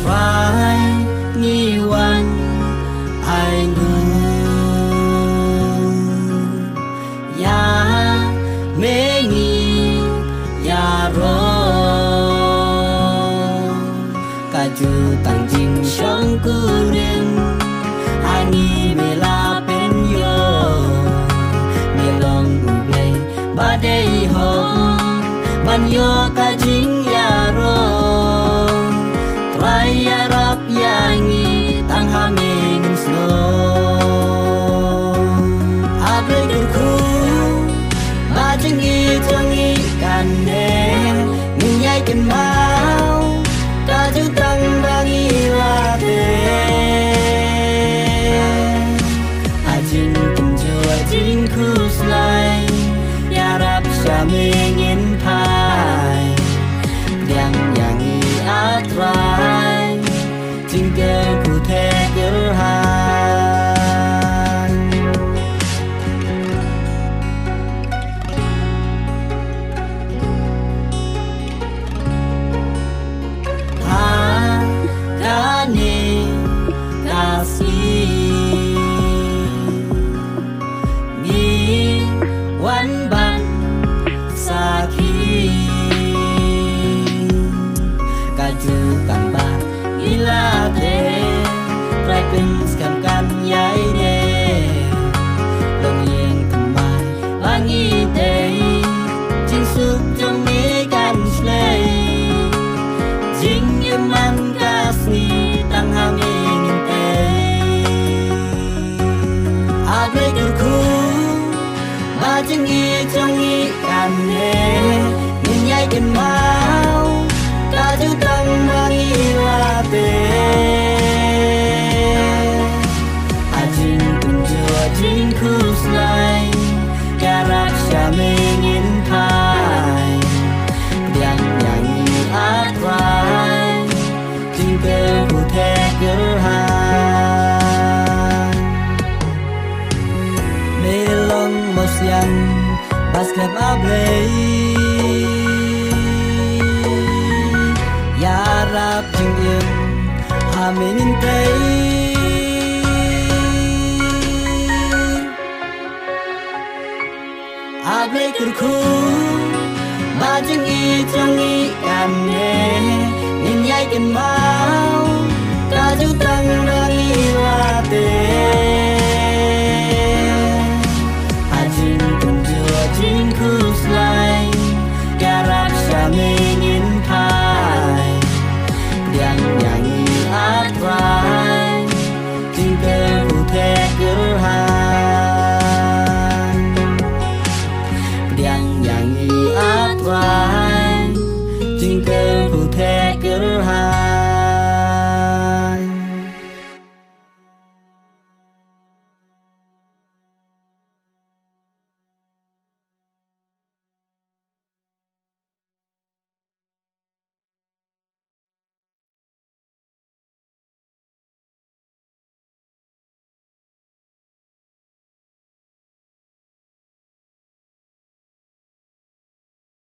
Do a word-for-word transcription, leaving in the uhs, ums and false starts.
Trai ngi wan ai nguh ïa me, ngi ïaroh ka jutang jingshongkurim ha ngi, me la pynïoh. Me long U Blei ba dei hok ban ïoh ka jingïaroh. Trai ïarap ïa ngi tang ha me ngin snoh. A Blei kyrkhu, ba jingïeit jong ngi kane ngin ïai kynmaw ka jutang ba ngi la teh. Ha jingkynjua jingkhuslai, ïarap sha me ngin phai. Pdiang ïa ngi, A Trai, jingkyrkhu theh kyrhan. Ha kane ka sngi ngi wan ban sakhi ka jutang ba ngi la teh. Trai pynskhem kan ïai dei, long ïing thymmai ba ngi dei, jingsuk jong me kan shlei. Jingim man ka sngi tang ha me ngin tei. A Blei kyrkhu, ba jingïeit jong ngi kane ngin ïai kynmaw ka jutang ba ngi la teh. Ha jingkynjua jingkhuslai, ïarap sha me ngin phai. Pdiang ïa ngi, A Trai, jingkyrkhu theh kyrhan. Me long Mawsiang ba skhem, A Blei, ïarap jingim ha me ngin tei. A Blei kyrkhu, ba jingïeit jong ngi